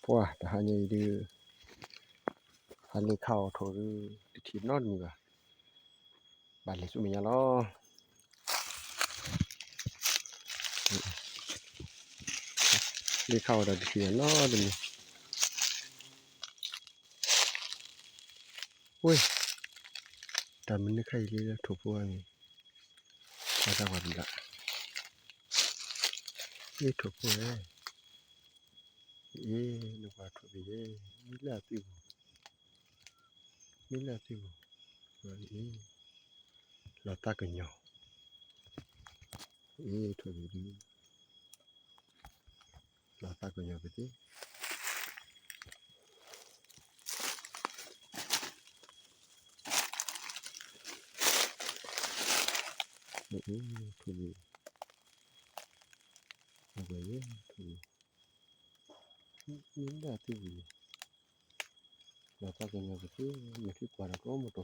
ໂອ້ຍ ຕາຫາໃຫຍ່ດື້ ຫາເລເຂົ້າໂຖດື້ ຕິດຖີບນອນນີ້ວ່າ ບາດເລສຸເມຍາລອ ເລເຂົ້າດາດິເຊຍນອນນີ້. ໂອ້ຍ ຕາມັນໄດ້ໄຂ່ເລີຍ ຖົວໂພອັນນີ້ ມາຈາກວັດນີ້ລະ ເອີ ຖົວໂພເອີຍ ເອີ ນຶກວ່າຖົວເພເອີຍ ມີຫຼາຍຕິ ມີຫຼາຍຕິ ເອີ ລາຕາກະຍອ ເອີ ຖົວເພດີ. ລາຕາກະຍອໄປຕິ ໂອ້ໂຫ ທຸລີ ເອົາໄປເລີຍ ທຸລີ ມີຫຼາຍຕິ ລາຕາກະຍອໄປຕິ ມີທີ່ກວາດເອົາໂຕໝົດໂຕ.